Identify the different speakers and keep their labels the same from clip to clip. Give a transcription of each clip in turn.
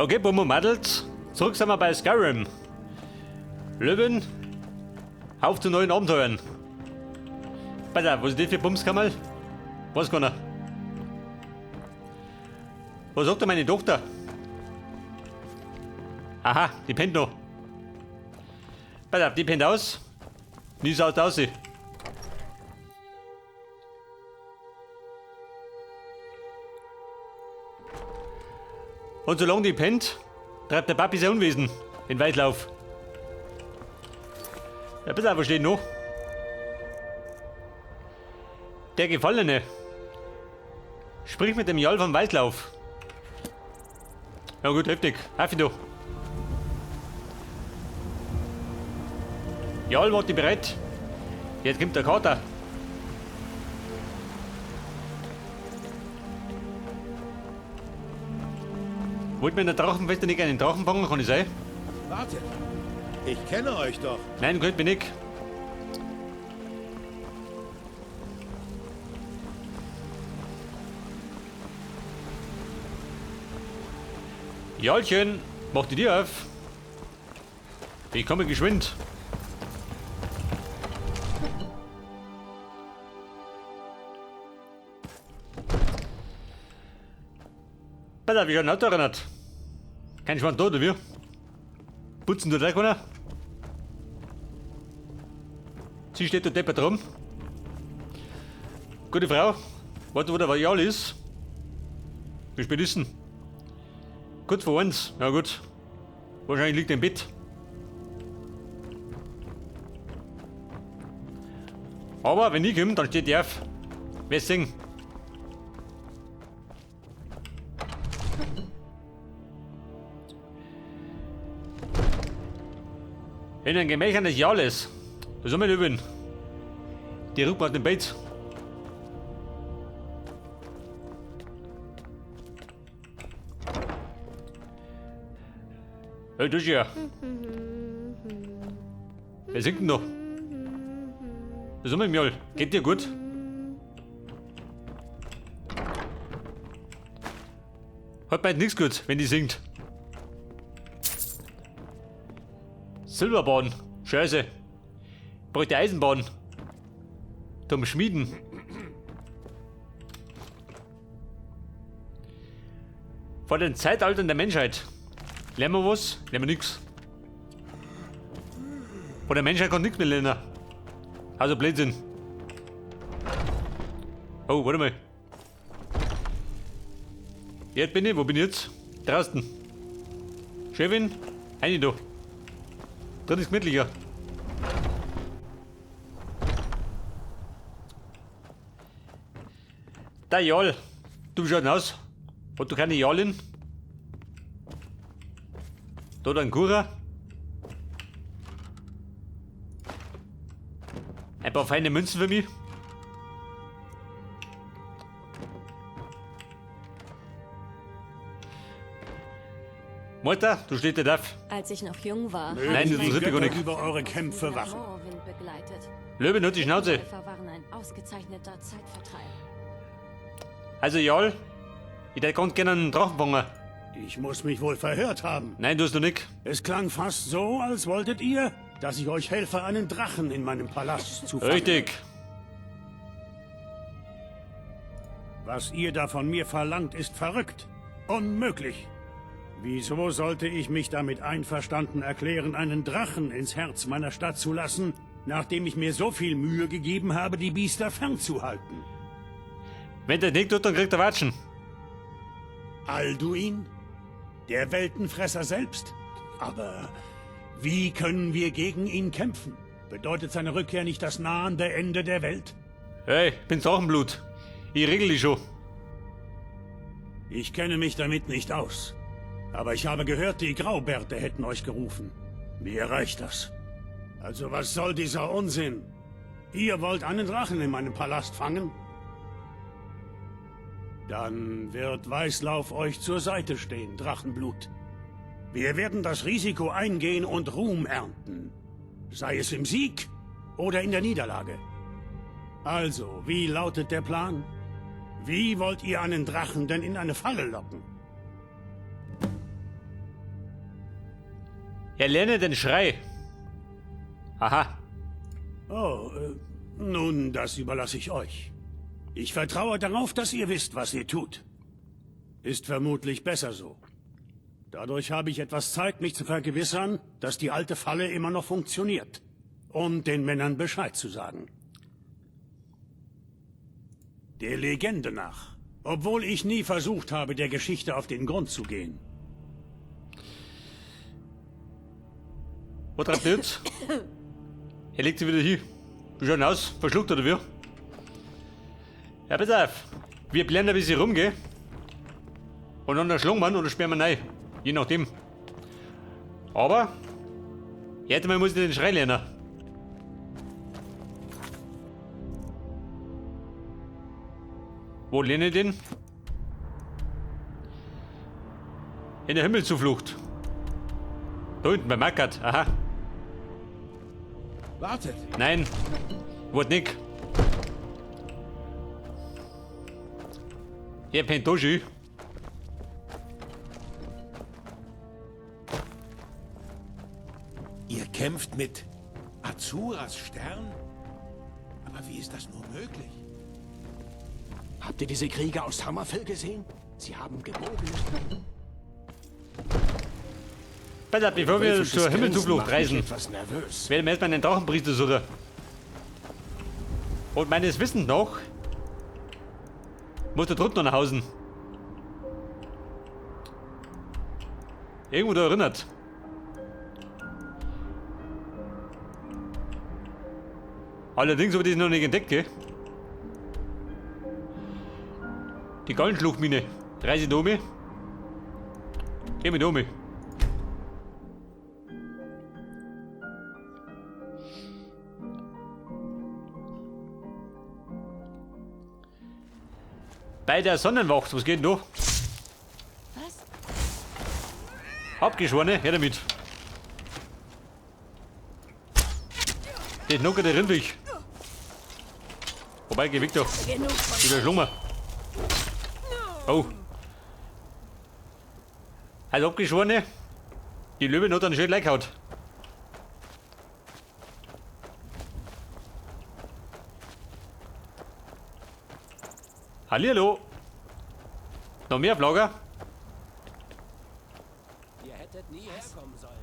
Speaker 1: Okay, Buben und Mädels, zurück sind wir bei Skyrim. Löwen, auf zu neuen Abenteuern. Pass auf, was ist das für Bumskammerl? Was kann er? Was sagt denn meine Tochter? Aha, die pennt noch. Pass auf, die pennt aus. Nie saut aus. Und solange die pennt, treibt der Papi sein Unwesen in Weitlauf. Ja, pass auf, was steht noch? Der Gefallene. Sprich mit dem Jarl von Weißlauf. Ja gut, heftig. Haffi du. Jarl, warte bereit. Jetzt kommt der Kater. Wollt mir in der Drachenfeste nicht einen Drachen fangen, kann ich sein?
Speaker 2: Wartet! Ich kenne euch doch.
Speaker 1: Nein, könnt mich nicht. Jarlchen, mach die Tür auf. Ich komme geschwind. Pass auf, ich hab ein Auto erinnert. Kein Schwanz da, oder wie? Putzen tut auch keiner. Sie steht da deppert rum. Gute Frau, warte, wo der Jarl ist. Wie spät ist denn? Kurz vor 1. Ja gut. Wahrscheinlich liegt er im Bett. Aber wenn ich komme, dann steht er auf. Wirst sehen. In den Gemächern des Jarles. Das soll man üben. Die rückt aus dem Bett. Hey, du hier. Wer singt denn da? Das ist mit Jarl. Geht dir gut? Hat mir nichts gut, wenn die singt. Silberbahn. Scheiße. Bräuchte Eisenbahn. Zum Schmieden. Vor den Zeitaltern der Menschheit. Lernen wir was? Lernen wir nix. Vor der Menschheit kann nix mehr lernen. Also Blödsinn. Oh, warte mal. Jetzt bin ich, wo bin ich jetzt? Draußen. Chefin, eine da. Drin ist gemütlicher. Der Jarl, du schaust aus. Hat du keine Jarlin? Da dein Kura. Ein paar feine Münzen für mich. Mutter, du stehst da auf.
Speaker 3: Als ich noch jung war,
Speaker 1: Mögen Nein, das
Speaker 4: ist
Speaker 1: gar nicht.
Speaker 4: über eure Kämpfe wachen.
Speaker 1: Löwe, nur die Schnauze.
Speaker 3: Waren ein ausgezeichneter Zeitvertreib.
Speaker 1: Also Jarl, ich hätte ganz gerne einen Drachen fangen.
Speaker 4: Ich muss mich wohl verhört haben.
Speaker 1: Nein, du hast noch nicht.
Speaker 4: Es klang fast so, als wolltet ihr, dass ich euch helfe, einen Drachen in meinem Palast zu fangen.
Speaker 1: Richtig.
Speaker 4: Was ihr da von mir verlangt, ist verrückt. Unmöglich. Wieso sollte ich mich damit einverstanden erklären, einen Drachen ins Herz meiner Stadt zu lassen, nachdem ich mir so viel Mühe gegeben habe, die Biester fernzuhalten?
Speaker 1: Wenn der nicht tut, dann kriegt er Watschen.
Speaker 4: Alduin? Der Weltenfresser selbst? Aber wie können wir gegen ihn kämpfen? Bedeutet seine Rückkehr nicht das nahende Ende der Welt?
Speaker 1: Hey, bin Drachenblut. Ich regel die schon.
Speaker 4: Ich kenne mich damit nicht aus. Aber ich habe gehört, die Graubärte hätten euch gerufen. Mir reicht das. Also was soll dieser Unsinn? Ihr wollt einen Drachen in meinem Palast fangen? Dann wird Weißlauf euch zur Seite stehen, Drachenblut. Wir werden das Risiko eingehen und Ruhm ernten. Sei es im Sieg oder in der Niederlage. Also, wie lautet der Plan? Wie wollt ihr einen Drachen denn in eine Falle locken?
Speaker 1: Erlerne den Schrei. Aha.
Speaker 4: Oh, nun, das überlasse ich euch. Ich vertraue darauf, dass ihr wisst, was ihr tut. Ist vermutlich besser so. Dadurch habe ich etwas Zeit, mich zu vergewissern, dass die alte Falle immer noch funktioniert. Und den Männern Bescheid zu sagen. Der Legende nach. Obwohl ich nie versucht habe, der Geschichte auf den Grund zu gehen.
Speaker 1: Was treibt ihr jetzt? Er legt sich wieder hin. Wie schaut denn aus? Verschluckt oder wie? Ja, pass auf. Wir blenden ein bisschen rum, gell? Und dann erschlagen wir oder sperren wir rein. Je nachdem. Aber, jetzt mal muss ich den Schrei lernen. Wo lerne ich den? In der Himmelzuflucht. Da unten bei Mackert. Aha.
Speaker 2: Wartet!
Speaker 1: Nein. Wollt nicht. Er pennt da schon.
Speaker 2: Ihr kämpft mit Azuras Stern? Aber wie ist das nur möglich?
Speaker 5: Habt ihr diese Krieger aus Hammerfell gesehen? Sie haben gebogene...
Speaker 1: Pass auf, bevor wir
Speaker 5: Wölfisches
Speaker 1: zur
Speaker 5: Grinsen
Speaker 1: Himmelzuflucht
Speaker 5: macht mich
Speaker 1: reisen,
Speaker 5: etwas nervös.
Speaker 1: werden wir erstmal einen Drachenpriester suchen. Und meines Wissens nach muss der drunten noch nach Hause. Irgendwo da erinnert. Allerdings habe ich das noch nicht entdeckt, gell? Die Gallenschluchtmine. Reise da oben. Geh mit oben. Bei der Sonnenwacht, was geht denn da?
Speaker 3: Was?
Speaker 1: Abgeschworene, her damit. Das knockert der Rindviech. Wobei, geh weg da. Wieder Schlummer. Oh. Also abgeschworene, die Löwin hat dann schön gleich gehauen. Hallihallo. Noch mehr auf Lager?
Speaker 5: Ihr hättet nie herkommen sollen.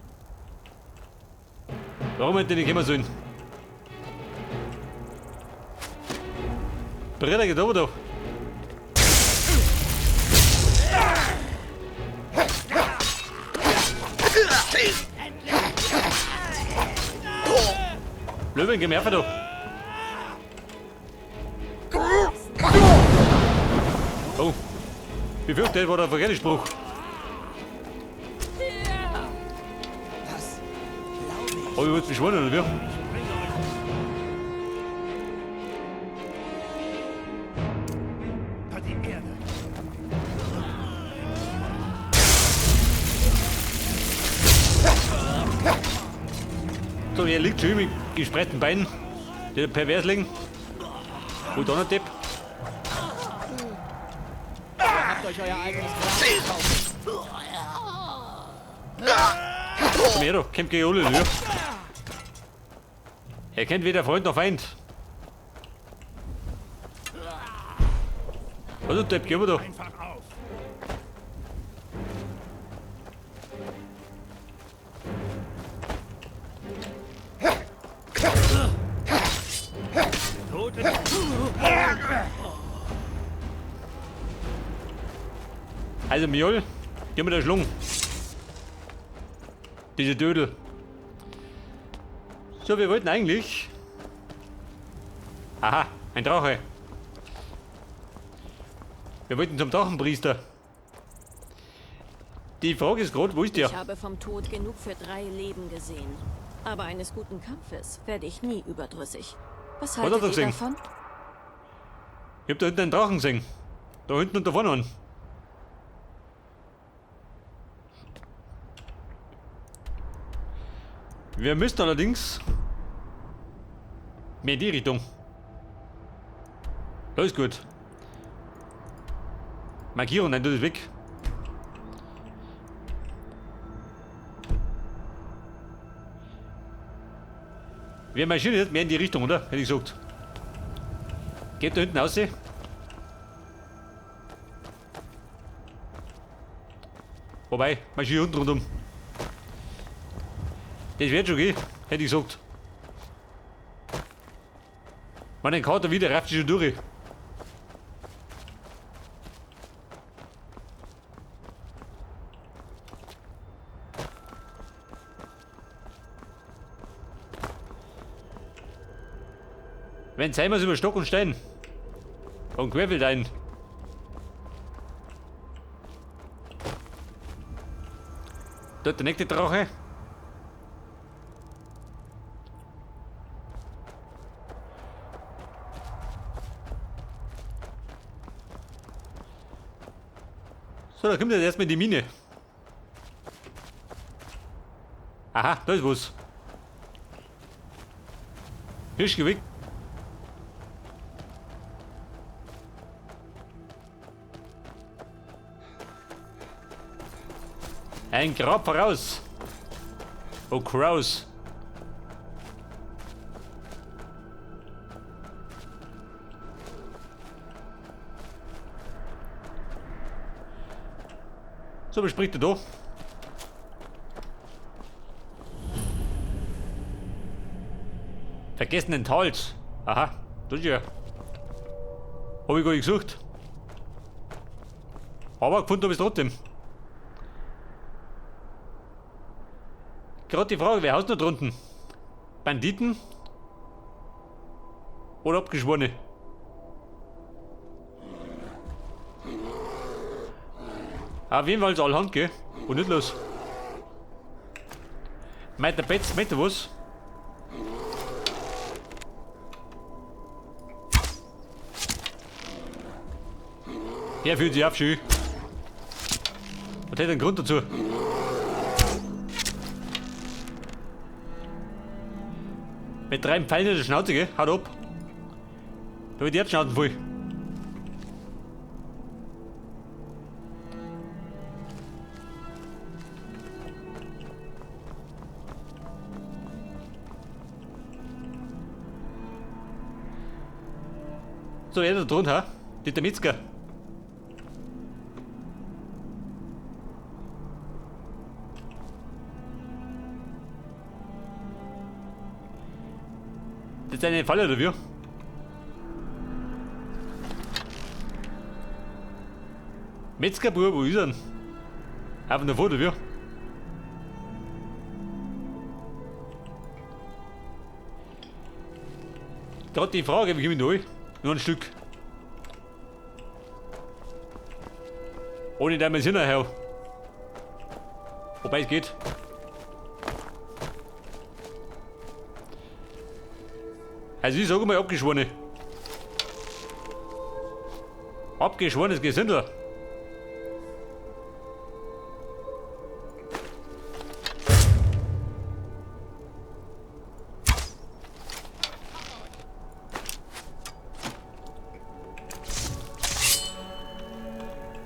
Speaker 1: Warum hätte ich nicht kommen sollen? Brille geht oben da. Löwen, geh mir einfach da. Oh. Ich fürchte, das war der verkehrte Spruch. Oh, ich wurde beschworen, oder wie?
Speaker 4: Die Erde.
Speaker 1: So, er liegt schon mit gespreizten Beinen. Der Perversling. Wo da noch Depp?
Speaker 5: Habt euch euer eigenes Grab gekauft.
Speaker 1: Komm her, da. Kämpft gegen alle, ja. Er kennt weder Freund noch Feind. Also, Depp, geh mal da.
Speaker 4: Einfach auf.
Speaker 1: Also, Miol, geh mit der Schlung. Diese Dödel. So, wir wollten eigentlich... Aha, ein Drache. Wir wollten zum Drachenpriester. Die Frage ist gerade, wo ist der?
Speaker 3: Ich habe vom Tod genug für 3 Leben gesehen. Aber eines guten Kampfes werde ich nie überdrüssig. Was
Speaker 1: Was hat
Speaker 3: haltet
Speaker 1: er
Speaker 3: ihr
Speaker 1: gesehen?
Speaker 3: davon?
Speaker 1: Ich hab da hinten einen Drachen gesehen. Da hinten und da vorne einen. Wir müssen allerdings mehr in die Richtung. Da ist gut. Markierung, nein, du bist weg. Wir marschieren jetzt mehr in die Richtung, oder? Hätte ich gesagt. Geht da hinten raus. Wobei, marschiere unten rundum. Das wird schon gehen, hätte ich gesagt. Man, den Kater wieder, rafft sich schon durch. Wenn sein wir über Stock und Stein. Und querfeld ein. Dort der nächste Drache. So, da kommt jetzt erstmal die Mine. Aha, da ist was. Hirschgewick. Ein Grab voraus. Oh, Kraus. So, was spricht er da? Vergessenen Tals. Aha, das ist ja. Hab ich gar nicht gesucht. Aber gefunden habe ich es trotzdem. Gerade die Frage, wer haust noch drunten? Banditen? Oder Abgeschworene? Auf jeden Fall ist allerhand, gell? Und nicht los. Meint der Betz, meint der was? Der fühlt sich auf, schön. Und hat einen Grund dazu. Mit 3 Pfeilen in der Schnauze, gell? Haut ab. Da wird die Schnauzen voll. So, wer da drunter? Die der Metzger. Das ist eine Falle, oder wie? Metzgerbub, wo ist er denn? Auf der Foto, wie? Gerade die Frage, wie komme ich da hin? Nur ein Stück. Ohne dass man es hinterher. Wobei es geht. Also ich sage mal abgeschworene. Abgeschworenes Gesindel.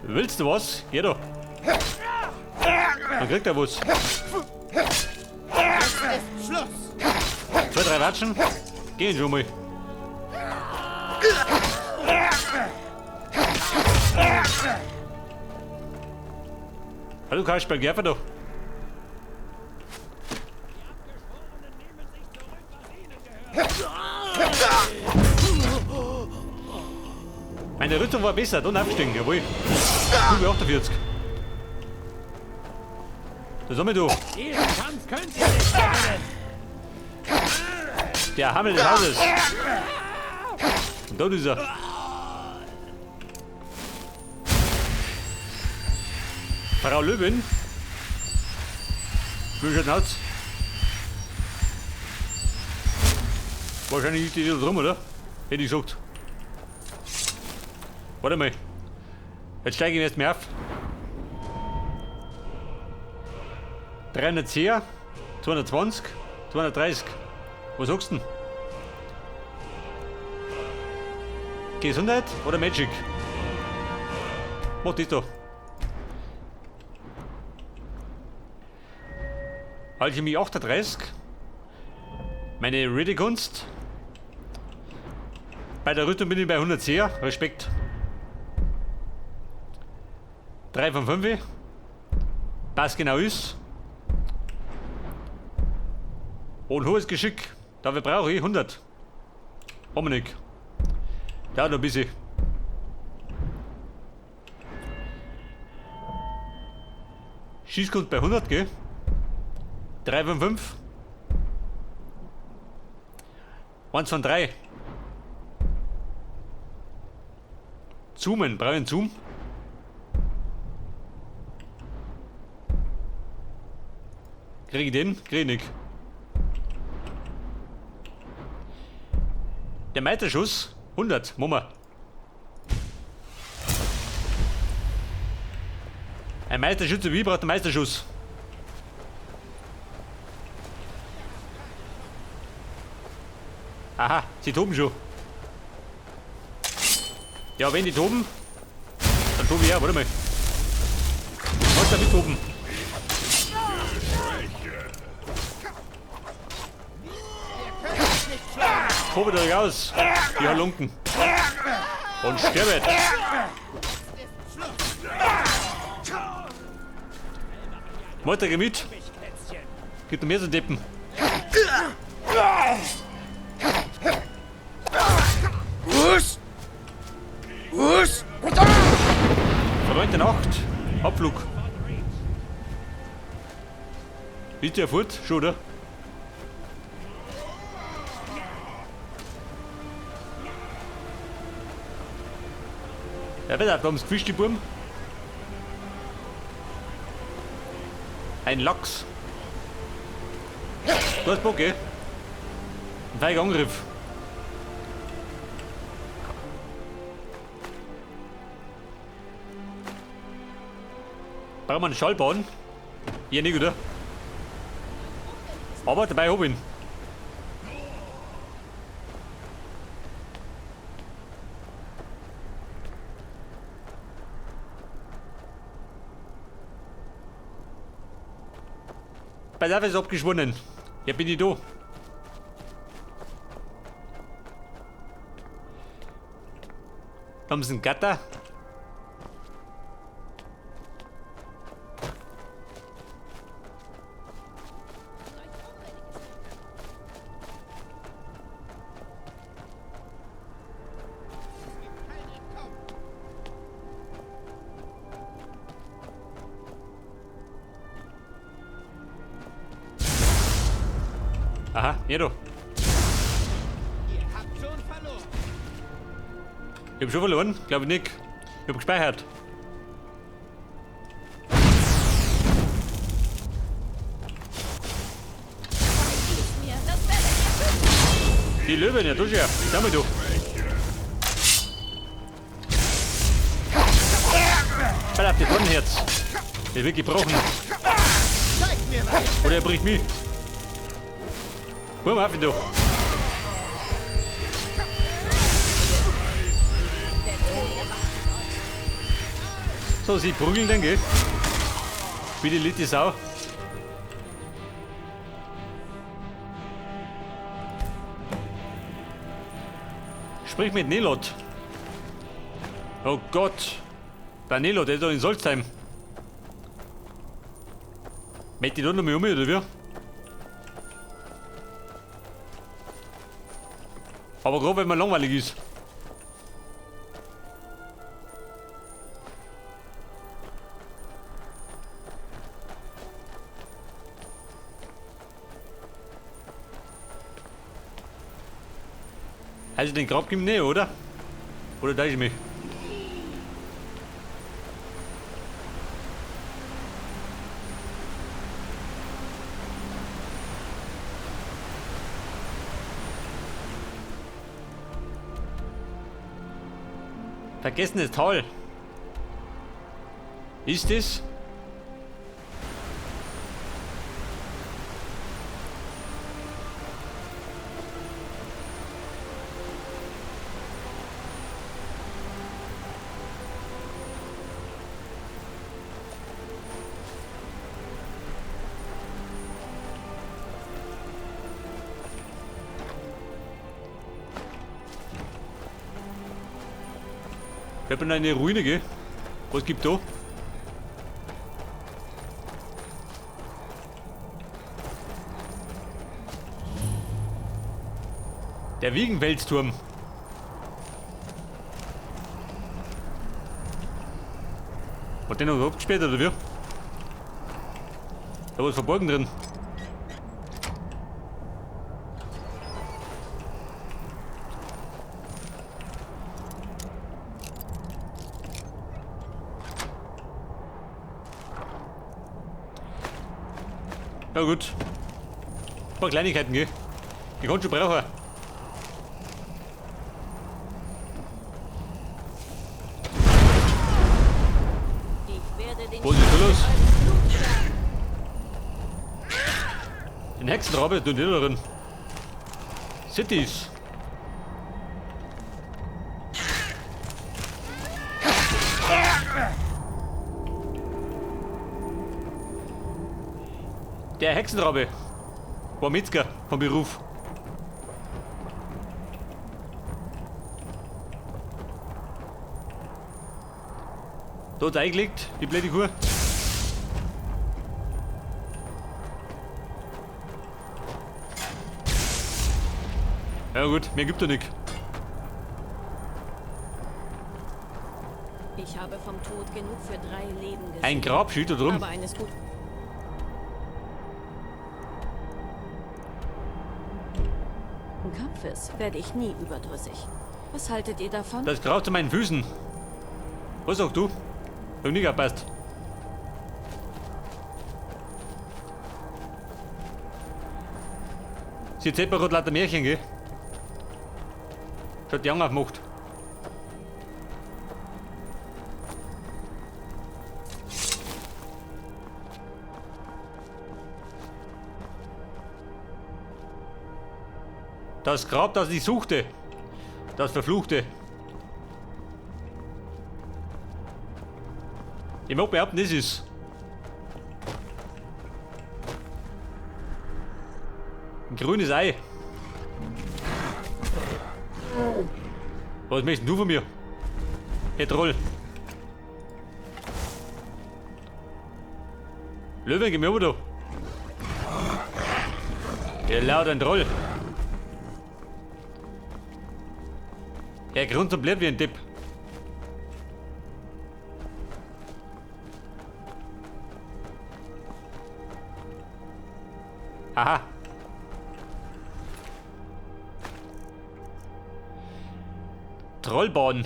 Speaker 1: Willst du was? Geh doch. Dann kriegt er was.
Speaker 2: Schluss!
Speaker 1: 2, 3 Watschen. Gehen schon mal. Hallo Kasperl, geh einfach doch. Meine Rüstung war besser, dann abgestiegen, jawohl. 48. Das haben wir du.
Speaker 2: Diesen Kampf könnt ihr nicht gewinnen!
Speaker 1: Der Hammel des Hauses. Und da ist er. Frau Löwin. Wie schaut denn aus? Wahrscheinlich ist die da drum, oder? Hätte ich gesagt. Warte mal. Jetzt steige ich erst mal auf. 310, 220, 230. Was sagst du denn? Gesundheit oder Magic? Mach das da. Alchemie 38. Meine Redekunst. Bei der Rüstung bin ich bei 110. Respekt. 3 von 5. Passt genau ist. Und hohes Geschick. Dafür brauche ich 100. Haben wir nicht. Ja, noch ein bisschen. Schießkunst bei 100, gell? 3 von 5. 1 von 3. Zoomen, brauche ich einen Zoom? Krieg ich den? Krieg ich nicht. Der Meisterschuss, 100, Mama. Ein Meisterschütze wie braucht einen Meisterschuss? Aha, sie toben schon. Ja, wenn die toben, dann tobe ich auch. Warte mal. Was da mit toben? Tobe dich aus, die Halunken. Und stirbet. Mutter, geh mit. Gibt noch mehr so Deppen. Verneunte Nacht. Abflug. Ist der fort? Schon, oder? Ja, pass auf, da haben sie gefischt, die Buben. Ein Lachs. Du hast Bock, gell? Ein feiger Angriff. Brauchen wir einen Schallbahn? Ja, nicht, oder? Aber dabei hab ich ihn. Pass auf, ist abgeschwommen. Ja, bin ich da. Da haben sie einen Gatter. Aha, hier du.
Speaker 2: Ihr habt schon verloren.
Speaker 1: Ich hab schon verloren? Glaube ich nicht. Ich hab gespeichert. Die Löwen, ja, du schon. Schau mal, du. Pass auf, die Tonnenherz. Der wird gebrochen. Oder er bricht mich. Komm, auf ihn doch. So, sie prügeln dann, gell? Wie die Litte Sau. Sprich mit Nelot. Oh Gott. Der Nelot, der ist doch in Solstheim. Möchte ich da noch mal um, oder wie? Aber gerade wenn man langweilig ist. Also den Grab gibt es nicht, oder? Oder täusche ich mich? Vergessenes Tal. Ist es? Ich bin in eine Ruine, gell? Was gibt da? Der Wiegenfelsturm. Hat der noch abgesperrt oder wie? Da was verborgen drin. Na gut. Ein paar Kleinigkeiten, gell? Die kannst du brauchen. Was ist da los? Den Hexenrabe tun die da drin. Cities. Der Hexenrabe war Metzger vom Beruf. Da hat's eingelegt, die blöde Kuh. Ja gut, mehr gibt er nicht.
Speaker 3: Ich habe vom Tod genug für 3 Leben gesehen.
Speaker 1: Ein Grabschild da drum.
Speaker 3: Aber eines guten Kampfes werde ich nie überdrüssig. Was haltet ihr davon?
Speaker 1: Das Grab zu meinen Füßen. Was sagst du? Hab nicht gepasst. Sie erzählt mir gerade lauter Märchen, gell? Schaut die Augen aufgemacht. Das Grab, das ich suchte. Das Verfluchte. Ich mag behaupten, das ist. Ein grünes Ei. Was möchtest du von mir? Herr Troll. Löwen, geh mir rüber da. Ja, laut ein Troll. Er grunzt und blärt wie ein Depp. Aha. Trollbahn.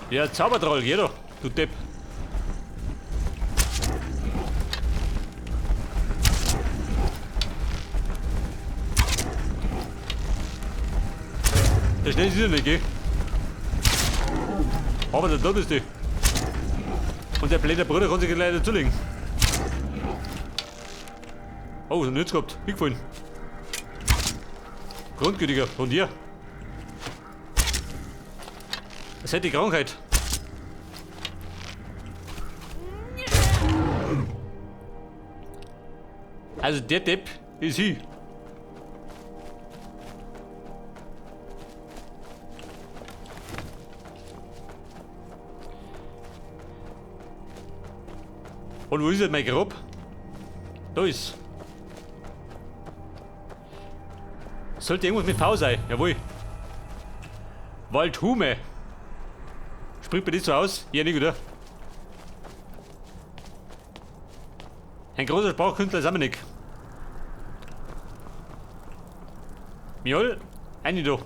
Speaker 1: Ja, Zaubertroll, geh doch, du Depp. Der schnell ist er nicht, gell? Aber da bist du. Und der blöde Bruder kann sich leider zulegen. Oh, so nichts gehabt. Hingefallen. Grundgütiger. Und ihr? Das hätte die Krankheit. Also der Depp ist sie. Und wo ist denn mein Grab? Da ist. Sollte irgendwas mit V sein, jawohl. Waldhume. Spricht mir das so aus? Ja, nicht, oder? Ein großer Sprachkünstler ist auch nicht. Jawohl, eine da.